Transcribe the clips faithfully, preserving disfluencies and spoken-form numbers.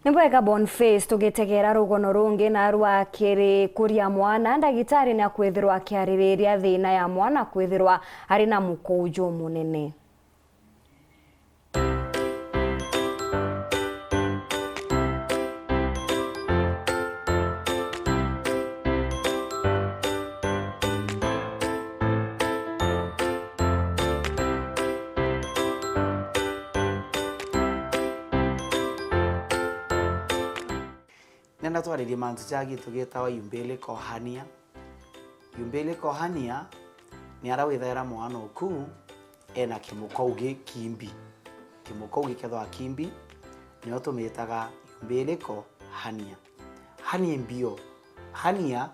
Ni bwega Boniface, tugitegera rugono rungi na rwa kiri kuria mwana, ndagitari ni akwithirwa akiaririria thina ya mwana kwithirwa ari na mukou jumunene. Nenda twaririe mantu ja gintu gitawa umbilical hernia. Umbilical hernia ni aria withaira mwana oku ena kimukou gi kimbi. Kimukou gikethwa kimbi, nio tumitaga umbilical hernia. Hernia imbio. Hernia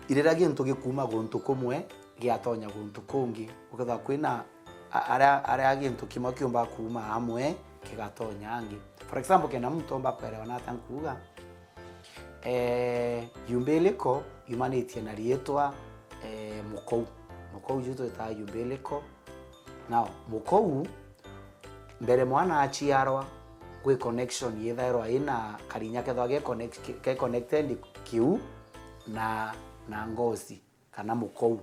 irira gintu gikuma guntu kumwe giatonya guntu kungi. Ukethwa kwina a-, aria, aria gintu kimwe kiumba kuuma amwe kigatonya angi. For example, kenda muntu omba kwerewa nata nkuuga, eh, umbilical yumanitie na riitwa, eh, mukou. Mukou ju twitaga umbilical. Now, mukou, mbere mwana aciarwa, gwi connection yithairwa ina karinya kethwa ge connect-, ke connected kiu na, na ngosi kana mukou.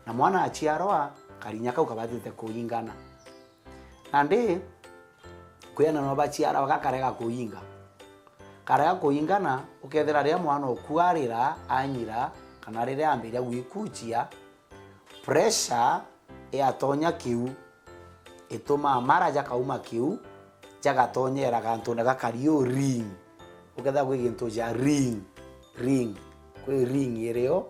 Na mwana aciarwa, karinya kau kabatite kuingana. Nandi, kwi ana no baciarwa gakarega kuinga. Karega kuingana, ukethira riria mwana oku arira, anyira, kana riria ambiria gwikucia, pressure yatonya kiu, itumaa mara jakauma kiu, jagatonyera gantune gakari u ring. Ukethira kwi gintu ja ring, ring, kwi ring irio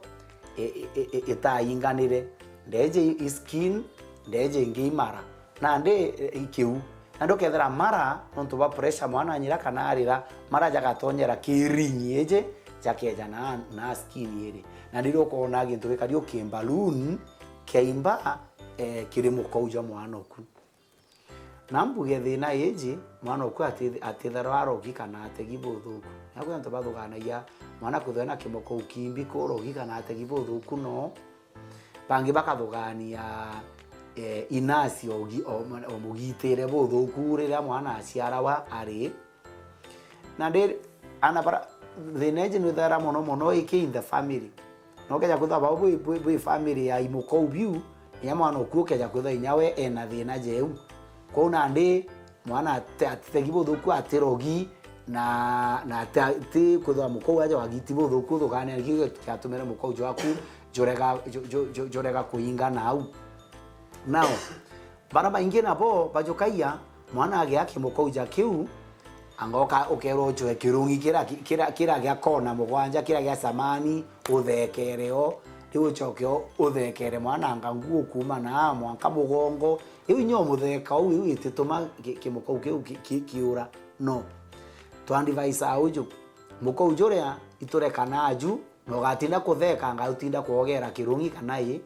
i-, i-, i-, i-, itainganire, ndeje i skin, ndeje ingi i mara, nandi i-, i kiu. Nandi ukethira mara, nontu bwa pressure mwana anyira kana arira, mara jagatonyera ki ring iji, jakeja na, na skin iri. Na riria ukoona gintu gikari u ki balloon, kiaimba, eh, kiri mukou jwa mwana oku. Na mbuge thina iji, mwana oku ati-, atitharwa arogi kana ategi buthuku. Na kwi antu bathuganagia mwana kwithirwa ena kimukou kimbi ku urogi kana ategi buthuku no. Bangi bakathugania, eh, inasi ogi-, o-, omugitire buthuku riria mwana aciarawa ari. Na ndi, ana bara, thina iji nwithaira mono mono iki in the family. Na ukeja kwithirwa bau bwi, bwi, bwi family ya imukou biu, inya mwana oku ukeja kwithirwa inya we ena thina jeu. Kwou nandi mwana ati-, atitegi buthuku, atirogi, na, na ati, ati kwithirwa mukou aja wagiti buthuku, thuganira niki kiatumire mukou jwaku jurega, ju-, ju-, ju-, jurega kuingana au. Now, bara baingi nabo bajukagia, mwana agia kimukou ja kiu, anga uka-, ukerwa ucwe kirungi kira ki-, kira, kira gia kona mugwanja, kira gia samani, uthekere o, riu ucoke o, uthekere mwana anga nguo kuuma na mwanka mugongo, riu inya umutheka uu, iu itituma ki-, kimukou kiu ki-, ki-, kiura. No. Twa advise uju, mukou juria iturekana aju, na ugatinda kutheka anga utinda kwogera kirungi kana i,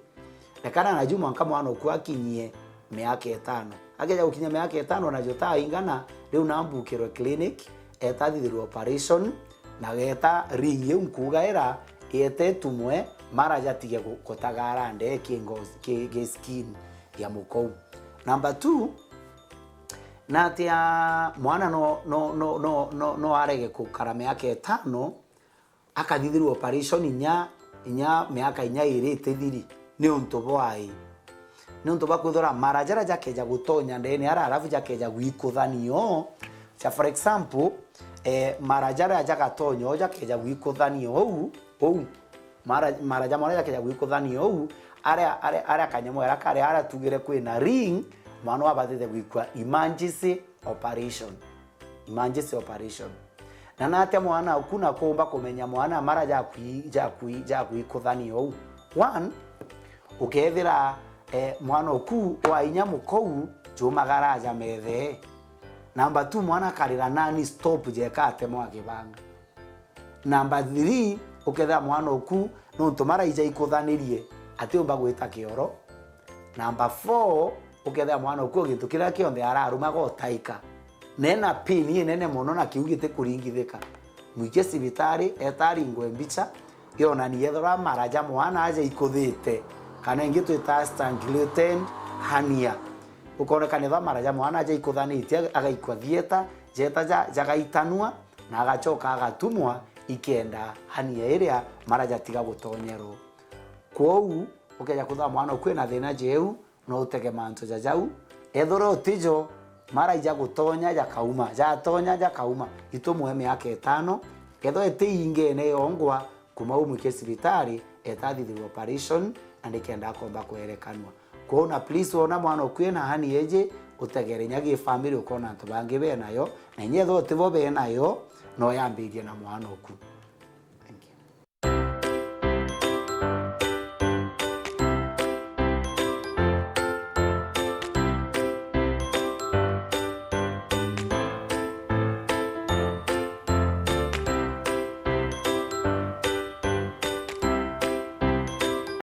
rekana naju mwanka mwana oku akinyie miaka itano. Akeja gukinya miaka itano naju taingana, riu nambukirwe clinic, eta athithirwe operation, na geta ring iu nkuuga ira, iete itumwe, mara jatige gu-, gutagara ndee ki ngozi, ki, ki skin ya mukou. Number two, natia mwana no, no, no, no, no, no arege gukara miaka itano, akathithirwa operation inya, inya miaka inya iri itithiri. Ni untu bwai? Ni untu bwa kwithirwa mara jaria jakeja gutonya ndene ara, arafu jakeja gwikuthania o. Ja, for example, eh, mara jaria jagatonya o jakeja gwikuthania ou, ou. Mara, mara ja mwana jakeja gwikuthania ou, aria, aria, aria kanyamu aria kari aria tugire kwina ring, mwana wabatite gwikua emergency operation. Emergency operation. Na natia mwana oku na kuumba kumenya mwana mara jakwi-, jakwi-, jakwikuthania ou? One, ukethira, eh, mwana oku wa inya mukou jumagara aja methe. Number two, mwana akarira nani stop jeka atemwa akibanga. Number three, ukethira mwana oku nontu mara ija ikuthanirie, atiumba gwita kioro. Number four, ukethira mwana oku gintu kiria kionthe ararumaga utaika. Nena pain inene mono na kiu gitikuringithika. Mwikie cibitari, eta aringwe mbicha, yonanie ethirwa mara ja mwana aja ikuthite, kana ingi twita strangulated hernia. Ukonekana ethirwa mara ja mwana aja ikuthanitie, agaikua theatre, jeta ja, jagaitanua, na agacoka agatumwa ikenda hania iria mara jatiga gutonyerwo. Kwou ukeja kwithirwa mwana uku ena thina jeu, no utege mantu jajau. Ethirwa utijo, mara ija gutonya jakauma, jatonya jakauma, itumwe miaka itano. Ethirwa iti ingene yongwa, kuma umukie cibitari, eta athithirwe operation, na nikenda akomba kwerekanua. Kwou na please, wona mwana uku ena hania iji, utegere inya gi family ukona antu bangi benayo, na inya ethirwa utibo benayo, no yambirie na mwana uku.